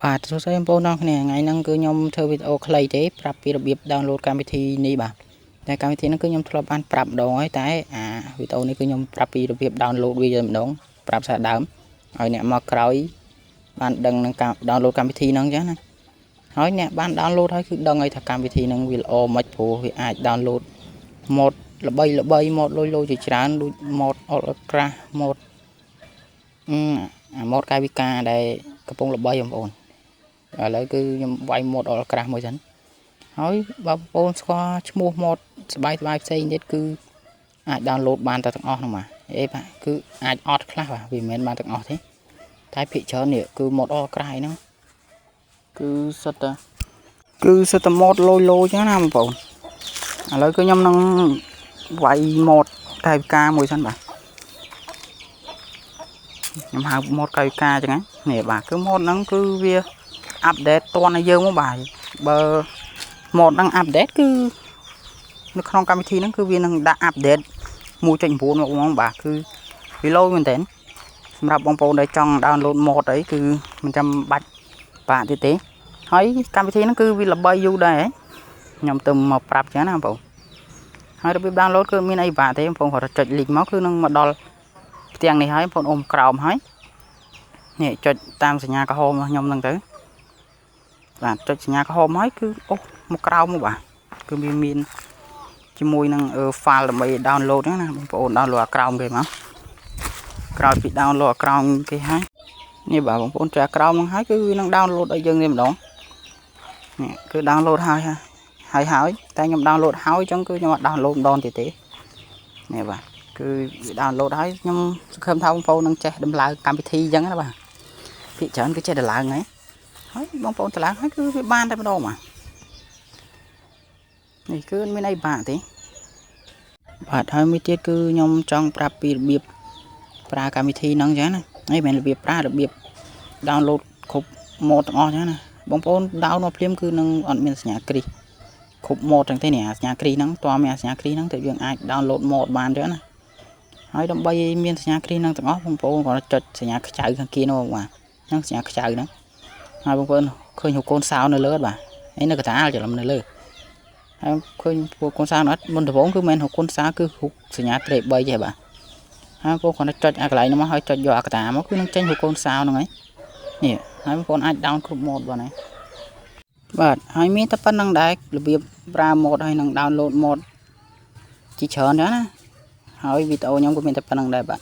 បាទសួស្តីបងប្អូនទាំងគ្នាថ្ងៃហ្នឹងគឺខ្ញុំធ្វើវីដេអូខ្លីទេប្រាប់ពីរបៀប download កម្មវិធីនេះបាទតែកម្មវិធីហ្នឹងគឺខ្ញុំធ្លាប់បានប្រាប់ម្ដងហើយតែអាវីដេអូនេះគឺខ្ញុំប្រាប់ពីរបៀប download វាតែម្ដងប្រាប់សារដើមឲ្យអ្នកមកក្រោយបានដឹងនឹងការ download កម្មវិធីហ្នឹងអញ្ចឹងណាហើយអ្នកបាន download ហើយគឺដឹងហើយថាកម្មវិធីហ្នឹងវាល្អមិនព្រោះវាអាច download mod ល្បីល្បី mod លយលយជាច្រើនដូច mod All Crash mod អឺអា mod កាយវិការដែលកំពុងល្បីបងប្អូនឥឡូវគឺខ្ញុំវាយ mod All Crash មួយសិនហើយបើបងប្អូនស្គាល់ឈ្មោះ mod ស្បាយស្បាយផ្សេងទៀតគឺអាច download បានតែទាំងអស់ហ្នឹងបាទអេបាទគឺអាចអត់ខ្លះបាទវាមិនមែនបានទាំងអស់ទេតែភាគច្រើននេះគឺ mod All Crash ហ្នឹងគឺសុទ្ធតែ mod លយលយចឹងណាបងប្អូនឥឡូវគឺខ្ញុំនឹងវាយ mod កាយវិការមួយសិនបាទខ្ញុំហៅ mod កាយវិការចឹងនេះបាទគឺ mod ហ្នឹងគឺវា update តន់ឲ្យយើងមកបាទបើ mod ហ្នឹង update គឺនៅក្នុងកម្មវិធីហ្នឹងគឺវានឹងដាក់ update 1.9មកហ្មងបាទគឺវាឡូយមែនតើសម្រាប់បងប្អូនដែលចង់ download mod អីគឺមិនចាំបាច់បាក់ទៀតទេហើយកម្មវិធីហ្នឹងគឺវាល្បីយូរដែរខ្ញុំទៅមកប្រាប់ចឹងណាបងប្អូនហើយរបៀប download គឺមានអីបាក់ទេបងប្អូនគ្រាន់តែចុច link មកគឺនឹងមកដល់ផ្ទាំងនេះហើយបងប្អូនអុំក្រោមហើយនេះចុចតាមសញ្ញាក្រហមរបស់ខ្ញុំហ្នឹងទៅបាទចុចសញ្ញាក្រហមហើយគឺអូសមកក្រោមមកបាទគឺវាមានជាមួយនឹង file ដើម្បី download ហ្នឹងណាបងប្អូន download អាក្រោមគេមកក្រោយពី download អាក្រោមគេហើយនេះបាទបងប្អូនចុចអាក្រោមហ្នឹងហើយគឺវានឹង download ឲ្យយើងនេះម្ដងនេះគឺ download ហើយហើយហើយតែខ្ញុំ download ហើយអញ្ចឹងគឺខ្ញុំអត់ download ម្ដងទៀតទេនេះបាទគឺវា download ហើយខ្ញុំសង្ឃឹមថាបងប្អូននឹងចេះដំឡើងកម្មវិធីអញ្ចឹងណាបាទភាគច្រើនគឺចេះដំឡើងហើយហើយបងប្អូនតម្លើងហើយគឺវាបានតែម្ដងបាទនេះគឺមានអីបាក់ទេបាទហើយមួយទៀតគឺខ្ញុំចង់ប្រាប់ពីរបៀបប្រើកម្មវិធីហ្នឹងអញ្ចឹងណានេះមិនមែនរបៀបប្រើរបៀប download គ្រប់ mod ទាំងអស់អញ្ចឹងណាបងប្អូន down មកភ្លាមគឺនឹងអត់មានសញ្ញាគ្រីសគ្រប់ mod ទាំងទេនេះអាសញ្ញាគ្រីសហ្នឹងតើមានអាសញ្ញាគ្រីសហ្នឹងទើបយើងអាច download mod បានអញ្ចឹងណាហើយដើម្បីមានសញ្ញាគ្រីសហ្នឹងទាំងអស់បងប្អូនគ្រាន់តែចុចសញ្ញាខ្ចៅខាងគៀនោះបាទហ្នឹងសញ្ញាខ្ចៅហ្នឹងហើយបងប្អូនឃើញរូបកូនសោនៅលើបាទហើយនៅកតាលច្រឡំនៅលើហើយឃើញពួកកូនសោអត់មុនដំបូងគឺមិនមែនរូបកូនសោគឺរូបសញ្ញាត្រេ3ទេបាទហើយបងប្អូនគ្រាន់តែចុចអាកន្លែងហ្នឹងមកហើយចុចយកអាកតាមកគឺនឹងចេញរូបកូនសោហ្នឹងហើយនេះហើយបងប្អូនអាច down គ្រប់ mod បាទណាបាទហើយមានតែប៉ុណ្្នឹងដែររបៀបប្រើ mod ហើយនឹង download mod ជាច្រើនដែរណាហើយវីដេអូខ្ញុំក៏មានតែប៉ុណ្្នឹងដែរបាទ